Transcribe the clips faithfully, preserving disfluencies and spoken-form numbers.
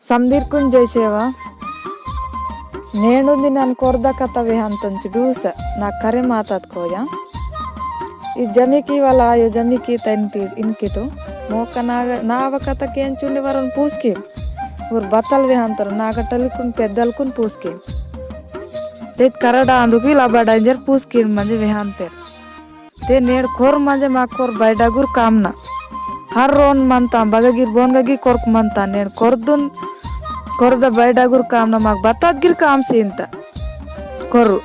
समदीरकुन जय सेवा। नेंडु उंदी नन कोरदा कथा वेहंतन चुडूसा, ना करे मातात कोया। ई जमिकी वाला आयो, जमिकी तैन तीर इनकिटो। मोका नाग-, नाव कथा केंचुंडे वरन पूसकी। उर बतल वेहंतर, नागटलकुन पेद्दलकुन पूसकी। तेत करडा आंदुकी लबड़ा इंजर पूसकी मंजे वेहंतर। ते नेड़ कोर मंजे माक कोर बैडागुर कामना। हर रोन मनता, बगगिर बोनगगी कोरक मनता, नेड़ कोरदुन, कोरदा बैडागुर कामना माक बतादगिर काम सीनता। कोरु।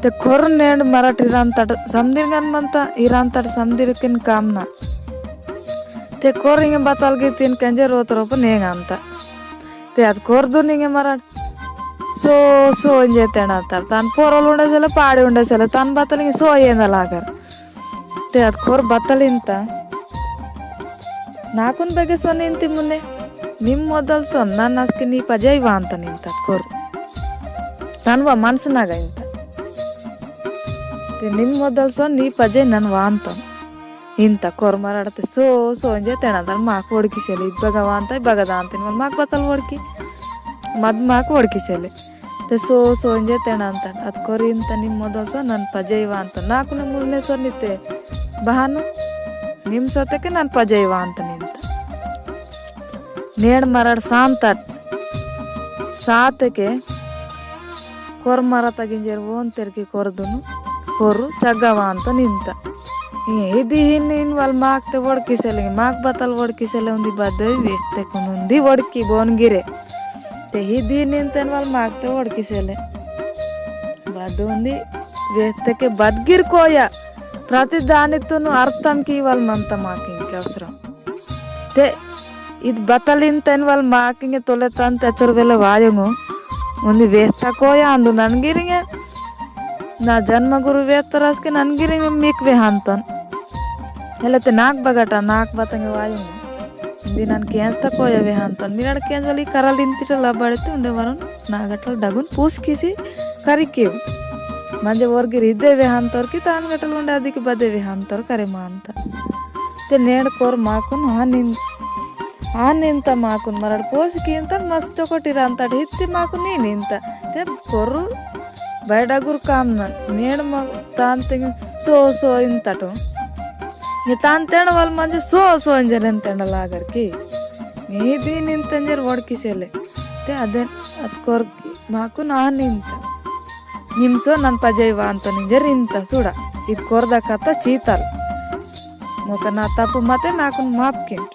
ते कोर नेड़ मराठ इरान तट समदिर गन मनता, इरान तट समदिर किन कामना। ते कोर इंगे बताल गी तीन कंजे रोत रोप नेंग आनता। ते अद कोरदुन इंगे मराठ सो, सो इंजे तेना तर। तान पोरोल उंडे सेले, पाड़ी उंडे सेले, तान बतलिंग सो येंदा लागर। ते अद कोर बतलिंता। नाकुन बेगे सोन इंती मुने। निम मोदल सोन, नन असके नी पजई वांतन इंता कोर। तान वा मनस नागा इंता। ते निम मोदल सोन, नी पजई नन वांतन। इंता कोर मराड़ते सो, सो इंजे तेना तर माक वोड़की सेले। इद भगवान ता भगदान तेन माक बतल वोड़की। मद माक वोड़की सेले। ते सो, सो इंजे तेना तर। अद कोर इंता निम मोदल सो नन पजई वांतन। नाकुने मुलने सो निते। बहानु निम सोते के नन पजई वांतन इंता। नेड़ मराड़ सांतट। सात के कोर मराता गिंजर वोन तेरकी कोरदुनु कोरु चग्गा वांतन इंता। हिदी हिन्नी इन वाल माकते वोड़की सेले, माक बतल वोड़की सेले उंदी बदोई वेहते कुन उंदी वोड़की बोन गिरे। ते हिदी हिन्नी इन तेन वाल माकते वोड़की सेले। बद उंदी वेहते के बदगिर कोया। प्रतिदानितुनु अर्थम की वाल मनता माकिंग के अवसरम। ते इद बतलिन तेन वाल माकिंगे तोले तन ते अचोर वेले वायंगो। उन्दी वेहता कोया अंदु ननगिरिंगे। ना जन्म गुरु वेहतरस के ननगिरिंगे मिक वेहंतन। हेले ते नाक बगटा, नाक बतंगे वायंगो। उन्दी नन केंजता कोया वेहंतन। मिरड़ केंज वाली करल दिन तिटला बड़ते उंडे वरन। नागटल डगुन पूस किसी करी किव। मंजे वर्गी रिदे वेहंतर की तान गटल उंडे अधिक बदे वेहंतर करे मानता। ते नेड़ कोर माकुन आनिन-, आनिनता माकुन मरड़ पोस की इंतन मस्त चोकोटी रांतट हित्ती माकुन नी निंता। ते कोरु बैडागुर काम न नेड़ मा तान तिंग सो सो इंतटो। ये तान तेंड वाल मंजे सो सो इंजर तेंड लागर की। नी दी निंतंजर वड़की सेले। ते अदेन अद कोर माकु नानिंत। निम्सो नन पजई वांतो निंजर इंत सुड़ा। इद कोरदा कत्ता चीतल। मोका ना तपु मते नाकुन माप किंट।